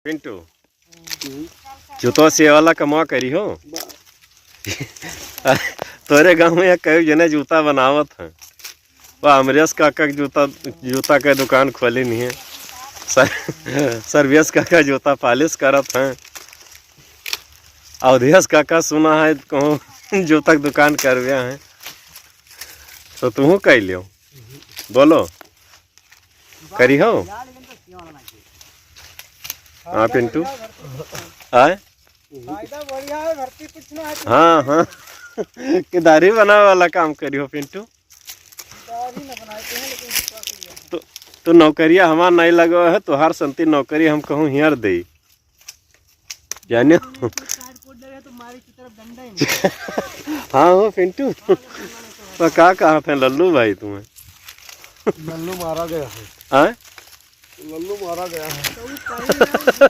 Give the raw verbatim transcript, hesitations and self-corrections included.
पिंटू, जूता सिए वाला कमवा करिहो। तोरे गाँव में एक कई जने जूता बनावत हैं। वह अमरेश काका के जूता, जूता के दुकान खोलिन हैं। सर, सर्वेश काका जूता पालिश करत हैं। अवधेश काका सुना है कहूँ जूता के दुकान करवे हैं, तो तुहूँ कइ लियो। बोलो, करिहो? हाँ पिंटू, आए? फायदा बढ़िया है, भर्ती कुछ ना है। हाँ, हाँ। कि दाढ़ी बनावे वाला काम करिहो पिंटू। दाढ़ी ना बनाते हैं, लेकिन जूता सिए हैं। तो, तो नौकरिया हमार नहीं लगो है, तोहार संती नौकरी हम कहूँ हियर दे। जाने? कार्ड कोड लगे तो मारी की तरफ डंडा ही नहीं। हाँ हो पिंटू। तो का कहा थे लल्लू भाई तुम्हें? लल्लू मारा गया है। हाँ? लल्लू मारा गया है। तो वो कहीं ना,